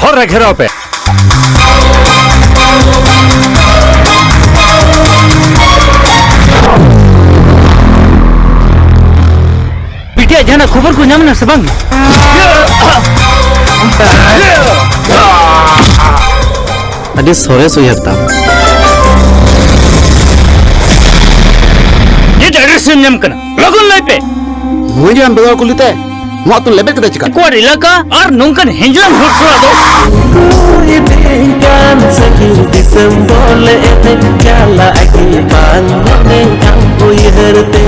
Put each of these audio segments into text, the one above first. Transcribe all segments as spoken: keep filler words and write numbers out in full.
ᱦᱚᱨ ᱨᱮ ᱜᱷᱮᱨᱟᱣ ᱯᱮ᱾ ᱵᱤᱴᱤᱭᱟᱜ ᱡᱟᱦᱟᱱᱟᱜ ᱠᱷᱚᱵᱚᱨ ᱠᱚ ᱧᱟᱢ ᱮᱱᱟ ᱥᱮ ᱵᱟᱝ? ᱟᱹᱰᱤ ᱥᱚᱨᱮᱥ ᱩᱭᱦᱟᱹᱨ ᱛᱟᱢ᱾ ᱪᱮᱫ ᱟᱹᱰᱤ ᱥᱮᱢ ᱧᱟᱢ ᱠᱟᱱᱟ? ᱞᱚᱜᱚᱱ ᱞᱟᱹᱭ ᱯᱮ᱾ ᱱᱩᱭ ᱜᱮ ᱟᱢ ᱵᱮᱜᱚᱨ ᱠᱩᱞᱤ ᱛᱮ ᱱᱚᱣᱟ ᱟᱹᱛᱩ ᱞᱮᱵᱮᱫ ᱠᱮᱫᱟ ᱪᱤᱠᱟ? ᱠᱚᱣᱟᱜ ᱮᱞᱟᱠᱟ ᱟᱨ ᱱᱚᱝᱠᱟᱱ ᱦᱮᱸᱡᱽᱞᱟᱢ ᱦᱚᱲ ᱥᱟᱞᱟᱜ ᱫᱚ᱾ ᱠᱩᱭ ᱱᱤᱝᱠᱟᱱ ᱥᱟᱺᱜᱤᱧ ᱫᱤᱥᱚᱢ ᱵᱚᱞᱮ ᱮᱱᱮᱡ ᱪᱟᱞᱟᱜ ᱜᱮ ᱵᱟᱝ ᱢᱚᱱᱮ ᱟᱢ ᱩᱭᱦᱟᱹᱨ ᱛᱮ᱾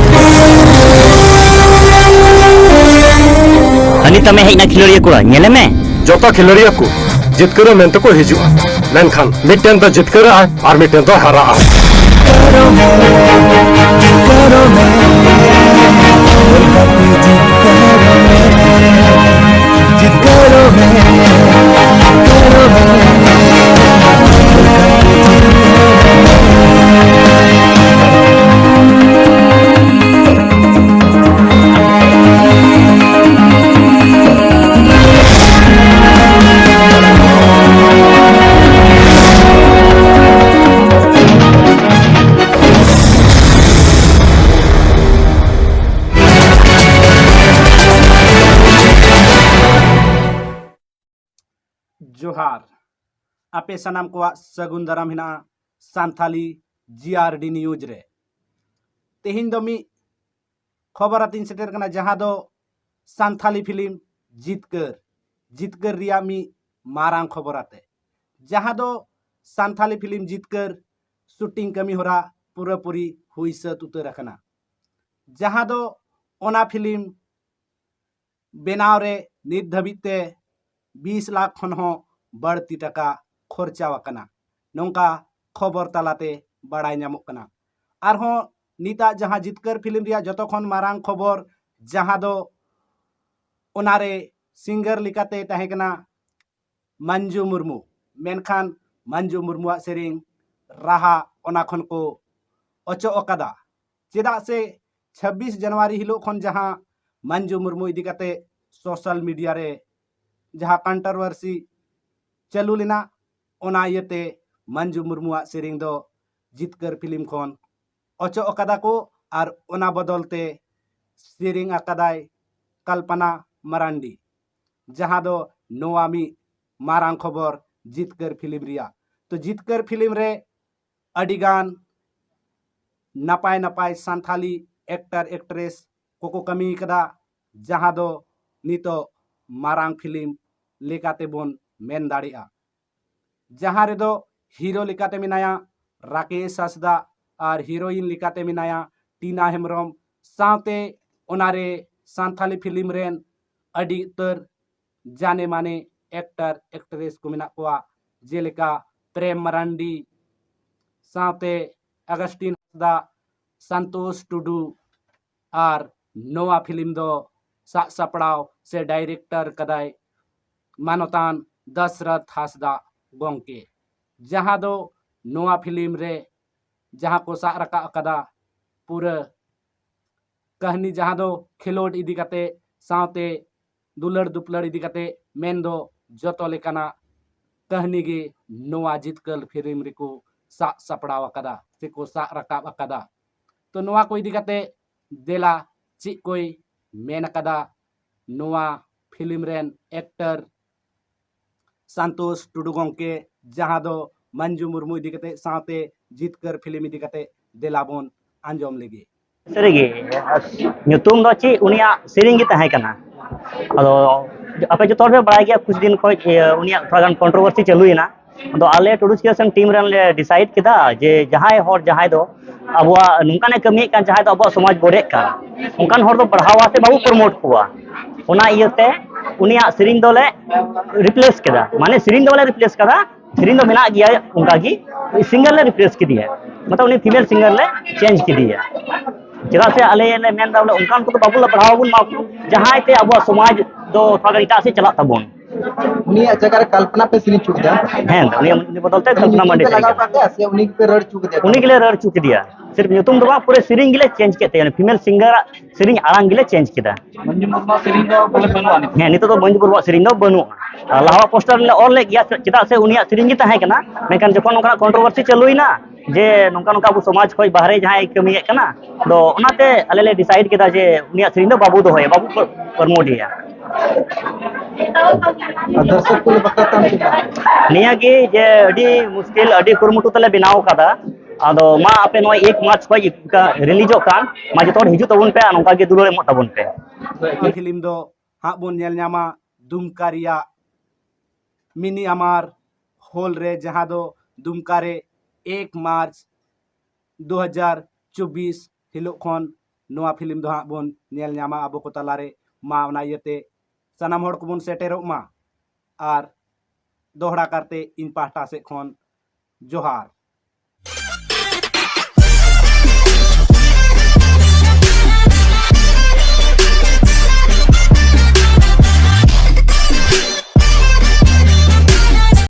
ᱦᱟᱹᱱᱤ ᱛᱟᱢᱮ ᱦᱮᱡ ᱮᱱᱟ ᱠᱷᱮᱞᱳᱲᱤᱭᱟᱹ ᱠᱚᱲᱟ, ᱧᱮᱞᱮ ᱢᱮ᱾ ᱡᱚᱛᱚ ᱠᱷᱮᱞᱳᱲᱤᱭᱟᱹ ᱠᱚ ᱡᱤᱛᱠᱟᱹᱨᱚᱜ ᱢᱮᱱᱛᱮ ᱠᱚ ᱦᱤᱡᱩᱜᱼᱟ, ᱢᱮᱱᱠᱷᱟᱱ ᱢᱤᱫᱴᱮᱱ ᱫᱚ ᱡᱤᱛᱠᱟᱹᱨᱚᱜᱼᱟᱭ ᱟᱨ ᱢᱤᱫᱴᱮᱱ ᱫᱚ ᱦᱟᱨᱟᱜᱼᱟ᱾ ᱡᱚᱦᱟᱨ᱾ ᱟᱯᱮ ᱥᱟᱱᱟᱢ ᱠᱚᱣᱟᱜ ᱥᱟᱹᱜᱩᱱ ᱫᱟᱨᱟᱢ ᱦᱮᱱᱟᱜᱼᱟ ᱥᱟᱱᱛᱷᱟᱞᱤ ᱡᱤ ᱟᱨ ᱰᱤ ᱱᱤᱭᱩᱡᱽ ᱨᱮ᱾ ᱛᱮᱦᱮᱧ ᱫᱚ ᱢᱤᱫ ᱠᱷᱚᱵᱚᱨ ᱟᱛᱮᱧ ᱥᱮᱴᱮᱨ ᱠᱟᱱᱟ, ᱡᱟᱦᱟᱸ ᱫᱚ ᱥᱟᱱᱛᱷᱟᱞᱤ ᱯᱷᱤᱞᱢ ᱡᱤᱛᱠᱟᱹᱨ, ᱡᱤᱛᱠᱟᱹᱨ ᱨᱮᱭᱟᱜ ᱢᱤᱫ ᱢᱟᱨᱟᱝ ᱠᱷᱚᱵᱚᱨ ᱟᱛᱮ, ᱡᱟᱦᱟᱸ ᱫᱚ ᱥᱟᱱᱛᱷᱟᱞᱤ ᱯᱷᱤᱞᱢ ᱡᱤᱛᱠᱟᱹᱨ ᱥᱩᱴᱤᱝ ᱠᱟᱹᱢᱤ ᱦᱚᱨᱟ ᱯᱩᱨᱟᱹᱯᱩᱨᱤ ᱦᱩᱭ ᱥᱟᱹᱛ ᱩᱛᱟᱹᱨ ᱟᱠᱟᱱᱟ, ᱡᱟᱦᱟᱸ ᱫᱚ ᱚᱱᱟ ᱯᱷᱤᱞᱢ ᱵᱮᱱᱟᱣ ᱨᱮ ᱱᱤᱛ ᱫᱷᱟᱹᱵᱤᱡ ᱛᱮ ᱵᱤᱥ ᱞᱟᱠᱷ ᱠᱷᱚᱱ ᱦᱚᱸ ᱵᱟᱹᱲᱛᱤ ᱴᱟᱠᱟ ᱠᱷᱚᱨᱪᱟ ᱟᱠᱟᱱᱟ, ᱱᱚᱝᱠᱟ ᱠᱷᱚᱵᱚᱨ ᱛᱟᱞᱟᱛᱮ ᱵᱟᱲᱟᱭ ᱧᱟᱢᱚᱜ ᱠᱟᱱᱟ᱾ ᱟᱨᱦᱚᱸ ᱱᱤᱛᱟᱜ ᱡᱟᱦᱟᱸ ᱡᱤᱛᱠᱟᱹᱨ ᱯᱷᱤᱞᱢ ᱨᱮᱭᱟᱜ ᱡᱚᱛᱚ ᱠᱷᱚᱱ ᱢᱟᱨᱟᱝ ᱠᱷᱚᱵᱚᱨ, ᱡᱟᱦᱟᱸ ᱫᱚ ᱚᱱᱟᱨᱮ ᱥᱤᱝᱜᱟᱨ ᱞᱮᱠᱟᱛᱮ ᱛᱟᱦᱮᱸ ᱠᱟᱱᱟ ᱢᱟᱱᱡᱩ ᱢᱩᱨᱢᱩ, ᱢᱮᱱᱠᱷᱟᱱ ᱢᱟᱱᱡᱩ ᱢᱩᱨᱢᱩᱣᱟᱜ ᱥᱮᱨᱮᱧ ᱨᱟᱦᱟ ᱚᱱᱟ ᱠᱷᱚᱱ ᱠᱚ ᱚᱪᱚᱜ ᱟᱠᱟᱫᱟ᱾ ᱪᱮᱫᱟᱜ ᱥᱮ ᱪᱷᱟᱵᱵᱤᱥ ᱡᱟᱱᱩᱣᱟᱨᱤ ᱦᱤᱞᱳᱜ ᱠᱷᱚᱱ ᱡᱟᱦᱟᱸ ᱢᱟᱱᱡᱩ ᱢᱩᱨᱢᱩ ᱤᱫᱤ ᱠᱟᱛᱮ ᱥᱳᱥᱟᱞ ᱢᱤᱰᱤᱭᱟ ᱨᱮ ᱡᱟᱦᱟᱸ ᱠᱚᱱᱴᱨᱳᱵᱷᱟᱨᱥᱤ ᱪᱟᱹᱞᱩ ᱞᱮᱱᱟ᱾ ᱚᱱᱟ ᱤᱭᱟᱹᱛᱮ ᱢᱟᱱᱡᱩ ᱢᱩᱨᱢᱩᱣᱟᱜ ᱥᱮᱨᱮᱧ ᱫᱚ ᱡᱤᱛᱠᱟᱹᱨ ᱯᱷᱤᱞᱢ ᱠᱷᱚᱱ ᱚᱪᱚᱜ ᱟᱠᱟᱫᱟ ᱠᱚ ᱟᱨ ᱚᱱᱟ ᱵᱚᱫᱚᱞ ᱛᱮ ᱥᱮᱨᱮᱧ ᱟᱠᱟᱫᱟᱭ ᱠᱟᱞᱯᱟᱱᱟ ᱢᱟᱨᱟᱱᱰᱤ, ᱡᱟᱦᱟᱸ ᱫᱚ ᱱᱚᱣᱟ ᱢᱤᱫ ᱢᱟᱨᱟᱝ ᱠᱷᱚᱵᱚᱨ ᱡᱤᱛᱠᱟᱹᱨ ᱯᱷᱤᱞᱢ ᱨᱮᱭᱟᱜ᱾ ᱛᱚ ᱡᱤᱛᱠᱟᱹᱨ ᱯᱷᱤᱞᱢ ᱨᱮ ᱟᱹᱰᱤᱜᱟᱱ ᱱᱟᱯᱟᱭ ᱱᱟᱯᱟᱭ ᱥᱟᱱᱛᱷᱟᱞᱤ ᱮᱠᱴᱟᱨ ᱮᱠᱴᱨᱮᱥ ᱠᱚᱠᱚ ᱠᱟᱹᱢᱤ ᱠᱟᱫᱟ, ᱡᱟᱦᱟᱸ ᱫᱚ ᱱᱤᱛᱚᱜ ᱢᱟᱨᱟᱝ ᱯᱷᱤᱞᱢ ᱞᱮᱠᱟᱛᱮᱵᱚᱱ ᱢᱮᱱ ᱫᱟᱲᱮᱭᱟᱜᱼᱟ᱾ ᱡᱟᱦᱟᱸ ᱨᱮᱫᱚ ᱦᱤᱨᱳ ᱞᱮᱠᱟᱛᱮ ᱢᱮᱱᱟᱭᱟ ᱨᱟᱠᱮᱥ ᱦᱟᱸᱥᱫᱟ ᱟᱨ ᱦᱤᱨᱳᱭᱤᱱ ᱞᱮᱠᱟᱛᱮ ᱢᱮᱱᱟᱭᱟ ᱴᱤᱱᱟ ᱦᱮᱢᱵᱨᱚᱢ, ᱥᱟᱶᱛᱮ ᱚᱱᱟᱨᱮ ᱥᱟᱱᱛᱷᱟᱞᱤ ᱯᱷᱤᱞᱢ ᱨᱮᱱ ᱟᱹᱰᱤ ᱩᱛᱟᱹᱨ ᱡᱟᱱᱮ ᱢᱟᱱᱮ ᱮᱠᱴᱟᱨ ᱮᱠᱴᱨᱮᱥ ᱠᱚ ᱢᱮᱱᱟᱜ ᱠᱚᱣᱟ, ᱡᱮᱞᱮᱠᱟ ᱯᱨᱮᱢ ᱢᱟᱨᱟᱱᱰᱤ, ᱥᱟᱶᱛᱮ ᱟᱜᱟᱥᱴᱤᱱ ᱦᱟᱸᱥᱫᱟ, ᱥᱟᱱᱛᱳᱥ ᱴᱩᱰᱩ᱾ ᱟᱨ ᱱᱚᱣᱟ ᱯᱷᱤᱞᱢ ᱫᱚ ᱥᱟᱵ ᱥᱟᱯᱲᱟᱣ ᱥᱮ ᱰᱟᱭᱨᱮᱠᱴᱚᱨ ᱠᱟᱫᱟᱭ ᱢᱟᱱᱚᱛᱟᱱ ᱫᱟᱥᱨᱚᱛᱷ ᱦᱟᱸᱥᱫᱟ ᱜᱚᱢᱠᱮ, ᱡᱟᱦᱟᱸ ᱫᱚ ᱱᱚᱣᱟ ᱯᱷᱤᱞᱢ ᱨᱮ ᱡᱟᱦᱟᱸ ᱠᱚ ᱥᱟᱵ ᱨᱟᱠᱟᱵ ᱟᱠᱟᱫᱟ ᱯᱩᱨᱟᱹ ᱠᱟᱹᱦᱱᱤ, ᱡᱟᱦᱟᱸ ᱫᱚ ᱠᱷᱮᱞᱳᱰ ᱤᱫᱤ ᱠᱟᱛᱮ ᱥᱟᱶᱛᱮ ᱫᱩᱞᱟᱹᱲ ᱫᱩᱯᱞᱟᱹᱲ ᱤᱫᱤ ᱠᱟᱛᱮ ᱢᱮᱱᱫᱚ ᱡᱚᱛᱚ ᱞᱮᱠᱟᱱᱟᱜ ᱠᱟᱹᱦᱱᱤ ᱜᱮ ᱱᱚᱣᱟ ᱡᱤᱛᱠᱟᱹᱨ ᱯᱷᱤᱞᱢ ᱨᱮᱠᱚ ᱥᱟᱵ ᱥᱟᱯᱲᱟᱣ ᱟᱠᱟᱫᱟ ᱥᱮᱠᱚ ᱥᱟᱵ ᱨᱟᱠᱟᱵ ᱟᱠᱟᱫᱟ᱾ ᱛᱚ ᱱᱚᱣᱟ ᱠᱚ ᱤᱫᱤ ᱠᱟᱛᱮ ᱫᱮᱞᱟ ᱪᱮᱫ ᱠᱚᱭ ᱢᱮᱱ ᱟᱠᱟᱫᱟ ᱱᱚᱣᱟ ᱯᱷᱤᱞᱢ ᱨᱮᱱ ᱮᱠᱴᱟᱨ ᱥᱟᱱᱛᱳᱥ ᱴᱩᱰᱩ ᱜᱚᱢᱠᱮ, ᱡᱟᱦᱟᱸ ᱫᱚ ᱢᱟᱱᱡᱩ ᱢᱩᱨᱢᱩ ᱤᱫᱤ ᱠᱟᱛᱮ ᱥᱟᱶᱛᱮ ᱡᱤᱛᱠᱟᱹᱨ ᱯᱷᱤᱞᱢ ᱤᱫᱤ ᱠᱟᱛᱮ ᱫᱮᱞᱟ ᱵᱚᱱ ᱟᱸᱡᱚᱢ ᱞᱮᱜᱮ᱾ ᱥᱟᱹᱨᱤᱜᱮ, ᱧᱩᱛᱩᱢ ᱫᱚ ᱪᱮᱫ ᱩᱱᱤᱭᱟᱜ ᱥᱮᱨᱮᱧ ᱜᱮ ᱛᱟᱦᱮᱸ ᱠᱟᱱᱟ᱾ ᱟᱫᱚ ᱟᱯᱮ ᱡᱚᱛᱚ ᱦᱚᱲ ᱯᱮ ᱵᱟᱲᱟᱭ ᱜᱮᱭᱟ, ᱠᱩᱪ ᱫᱤᱱ ᱠᱷᱚᱱ ᱤᱭᱟᱹ ᱩᱱᱤᱭᱟᱜ ᱛᱷᱚᱲᱟ ᱜᱟᱱ ᱠᱚᱱᱴᱨᱳᱵᱷᱟᱨᱥᱤ ᱪᱟᱹᱞᱩᱭᱮᱱᱟ᱾ ᱟᱫᱚ ᱟᱞᱮ ᱴᱩᱰᱩ ᱠᱨᱤᱭᱮᱥᱚᱱ ᱴᱤᱢ ᱨᱮᱱ ᱞᱮ ᱰᱤᱥᱟᱭᱤᱰ ᱠᱮᱫᱟ ᱡᱮ ᱡᱟᱦᱟᱸᱭ ᱦᱚᱲ ᱡᱟᱦᱟᱸᱭ ᱫᱚ ᱟᱵᱚᱣᱟᱜ ᱱᱚᱝᱠᱟᱱᱮ ᱠᱟᱹᱢᱤᱭᱮᱫ ᱠᱟᱱ, ᱡᱟᱦᱟᱸᱭ ᱫᱚ ᱟᱵᱚᱣᱟᱜ ᱥᱚᱢᱟᱡᱽ ᱵᱚᱰᱮᱜ ᱠᱟᱱ, ᱚᱱᱠᱟᱱ ᱦᱚᱲ ᱫᱚ ᱵᱟᱲᱦᱟᱣ ᱟᱛᱮ ᱵᱟᱵᱚ ᱯᱨᱚᱢᱳᱴ ᱠᱚᱣᱟ᱾ ᱚᱱᱟ ᱤᱭᱟᱹᱛᱮ ᱩᱱᱤᱭᱟᱜ ᱥᱮᱨᱮᱧ ᱫᱚᱞᱮ ᱨᱤᱯᱞᱮᱥ ᱠᱮᱫᱟ, ᱢᱟᱱᱮ ᱥᱮᱨᱮᱧ ᱫᱚ ᱵᱟᱞᱮ ᱨᱤᱯᱞᱮᱥ ᱠᱟᱫᱟ, ᱥᱮᱨᱮᱧ ᱫᱚ ᱢᱮᱱᱟᱜ ᱜᱮᱭᱟ ᱚᱱᱠᱟ ᱜᱮ, ᱥᱤᱝᱜᱟᱨ ᱞᱮ ᱨᱤᱯᱞᱮᱥ ᱠᱮᱫᱮᱭᱟ, ᱢᱚᱛᱞᱚᱵ ᱩᱱᱤ ᱯᱷᱤᱢᱮᱞ ᱥᱤᱝᱜᱟᱨ ᱞᱮ ᱪᱮᱧᱡᱽ ᱠᱮᱫᱮᱭᱟ᱾ ᱪᱮᱫᱟᱜ ᱥᱮ ᱟᱞᱮ ᱞᱮ ᱢᱮᱱᱫᱟ ᱵᱚᱞᱮ ᱚᱱᱠᱟᱱ ᱠᱚᱫᱚ ᱵᱟᱵᱚ ᱵᱟᱲᱦᱟᱣ ᱵᱚᱱ ᱮᱢᱟ ᱠᱚ, ᱡᱟᱦᱟᱸᱭ ᱛᱮ ᱟᱵᱚᱣᱟᱜ ᱥᱚᱢᱟᱡᱽ ᱫᱚ ᱛᱷᱚᱲᱟ ᱜᱟᱱ ᱮᱴᱟᱜ ᱥᱮᱫ ᱪᱟᱞᱟᱜ ᱛᱟᱵᱚᱱ᱾ ᱩᱱᱤᱭᱟᱜ ᱡᱟᱭᱜᱟ ᱨᱮ ᱠᱚᱞᱯᱚᱱᱟ ᱯᱮ ᱥᱮᱨᱮᱧ ᱦᱚᱪᱚ ᱠᱮᱫᱟ᱾ ᱦᱮᱸ, ᱩᱱᱤᱭᱟᱜ ᱩᱱᱤ ᱵᱚᱫᱚᱞ ᱛᱮ ᱠᱚᱞᱯᱚᱱᱟ ᱧᱩᱛᱩᱢ ᱢᱟᱱᱰᱤ ᱯᱮ ᱥᱮᱨᱮᱧ ᱞᱟᱜᱟᱣ ᱠᱮᱫᱟ᱾ ᱠᱟᱫ ᱛᱟᱭᱟ ᱥᱮ ᱩᱱᱤ ᱜᱮᱯᱮ ᱨᱟᱹᱲ ᱦᱚᱪᱚ ᱠᱮᱫᱮᱭᱟ? ᱩᱱᱤ ᱜᱮᱞᱮ ᱨᱟᱹᱲ ᱦᱚᱪᱚ ᱠᱮᱫᱮᱭᱟ᱾ ᱥᱤᱨᱯ ᱧᱩᱛᱩᱢ ᱫᱚ ᱵᱟᱝ, ᱯᱩᱨᱟᱹ ᱥᱮᱨᱮᱧ ᱜᱮᱞᱮ ᱪᱮᱧᱡᱽ ᱠᱮᱫ ᱛᱟᱭᱟ᱾ ᱯᱷᱤᱢᱮᱞ ᱥᱤᱝᱜᱟᱨᱟᱜ ᱥᱮᱨᱮᱧ ᱟᱲᱟᱝ ᱜᱮᱞᱮ ᱪᱮᱧᱡᱽ ᱠᱮᱫᱟ᱾ ᱢᱚᱧᱡᱩ ᱢᱩᱨᱢᱩᱣᱟᱜ ᱥᱮᱨᱮᱧ ᱫᱚ ᱵᱚᱞᱮ ᱵᱟᱹᱱᱩᱜᱼᱟ ᱱᱤᱛᱚᱜ? ᱦᱮᱸ, ᱱᱤᱛᱚᱜ ᱫᱚ ᱢᱚᱧᱡᱩ ᱢᱩᱨᱢᱩᱣᱟᱜ ᱥᱮᱨᱮᱧ ᱫᱚ ᱵᱟᱹᱱᱩᱜᱼᱟ᱾ ᱟᱨ ᱞᱟᱦᱟᱣᱟᱜ ᱯᱳᱥᱴᱟᱨ ᱨᱮᱞᱮ ᱚᱞ ᱞᱮᱫ ᱜᱮᱭᱟ, ᱪᱮᱫᱟᱜ ᱥᱮ ᱩᱱᱤᱭᱟᱜ ᱥᱮᱨᱮᱧ ᱜᱮ ᱛᱟᱦᱮᱸ ᱠᱟᱱᱟ᱾ ᱢᱮᱱᱠᱷᱟᱱ ᱡᱚᱠᱷᱚᱱ ᱱᱚᱝᱠᱟᱱᱟᱜ ᱠᱚᱱᱴᱨᱳᱵᱷᱟᱨᱥᱤ ᱪᱟᱹᱞᱩᱭᱮᱱᱟ ᱡᱮ ᱱᱚᱝᱠᱟ ᱱᱚᱝᱠᱟ ᱟᱵᱚ ᱥᱚᱢᱟᱡᱽ ᱠᱷᱚᱱ ᱵᱟᱦᱨᱮ ᱡᱟᱦᱟᱸᱭ ᱠᱟᱹᱢᱤᱭᱮᱫ ᱠᱟᱱᱟ, ᱛᱚ ᱚᱱᱟᱛᱮ ᱟᱞᱮ ᱞᱮ ᱰᱤᱥᱟᱭᱤᱰ ᱠᱮᱫᱟ ᱡᱮ ᱩᱱᱤᱭᱟᱜ ᱥᱮᱨᱮᱧ ᱫᱚ ᱵᱟᱵᱚ ᱫᱚᱦᱚᱭᱟ, ᱵᱟᱵᱚ ᱯᱨᱚᱢᱳᱴ ᱮᱭᱟ᱾ ᱟᱨ ᱫᱚᱨᱥᱚᱠ ᱠᱚ ᱵᱟᱠᱷᱨᱟ ᱛᱮ ᱟᱢ ᱪᱮᱫ ᱮᱢ ᱞᱟᱹᱭᱟ? ᱱᱤᱭᱟᱹ ᱜᱮ ᱡᱮ ᱟᱹᱰᱤ ᱢᱩᱥᱠᱤᱞ, ᱟᱹᱰᱤ ᱠᱩᱨᱩᱢᱩᱴᱩ ᱛᱮᱞᱮ ᱵᱮᱱᱟᱣ ᱠᱟᱫᱟ᱾ ᱟᱫᱚ ᱢᱟ ᱟᱯᱮ ᱱᱚᱜᱼᱚᱭ ᱮᱠ ᱢᱟᱨᱪ ᱠᱷᱚᱱ ᱨᱤᱞᱤᱡᱚᱜ ᱠᱟᱱ, ᱢᱟ ᱡᱚᱛᱚ ᱦᱚᱲ ᱦᱤᱡᱩᱜ ᱛᱟᱵᱚᱱ ᱯᱮ ᱟᱨ ᱱᱚᱝᱠᱟ ᱜᱮ ᱫᱩᱞᱟᱹᱲ ᱮᱢᱚᱜ ᱛᱟᱵᱚᱱ ᱯᱮ᱾ ᱱᱚᱣᱟ ᱯᱷᱤᱞᱢ ᱫᱚ ᱦᱟᱸᱜ ᱵᱚᱱ ᱧᱮᱞ ᱧᱟᱢᱟ ᱫᱩᱢᱠᱟ ᱨᱮᱭᱟᱜ ᱢᱤᱱᱤ ᱟᱢᱟᱨ ᱦᱚᱞ ᱨᱮ, ᱡᱟᱦᱟᱸ ᱫᱚ ᱫᱩᱢᱠᱟ ᱨᱮ ᱮᱠ ᱢᱟᱨᱪ ᱫᱩ ᱦᱟᱡᱟᱨ ᱪᱚᱵᱵᱤᱥ ᱦᱤᱞᱳᱜ ᱠᱷᱚᱱ ᱱᱚᱣᱟ ᱯᱷᱤᱞᱢ ᱫᱚ ᱦᱟᱸᱜ ᱵᱚᱱ ᱧᱮᱞ ᱧᱟᱢᱟ ᱟᱵᱚ ᱠᱚ ᱛᱟᱞᱟᱨᱮ᱾ ᱢᱟ ᱚᱱᱟ ᱤᱭᱟᱹᱛᱮ ᱥᱟᱱᱟᱢ ᱦᱚᱲ ᱠᱚᱵᱚᱱ ᱥᱮᱴᱮᱨᱚᱜ ᱢᱟ᱾ ᱟᱨ ᱫᱚᱦᱲᱟ ᱠᱟᱨᱛᱮ ᱤᱧ ᱯᱟᱦᱴᱟ ᱥᱮᱫ ᱠᱷᱚᱱ ᱡᱚᱦᱟᱨ᱾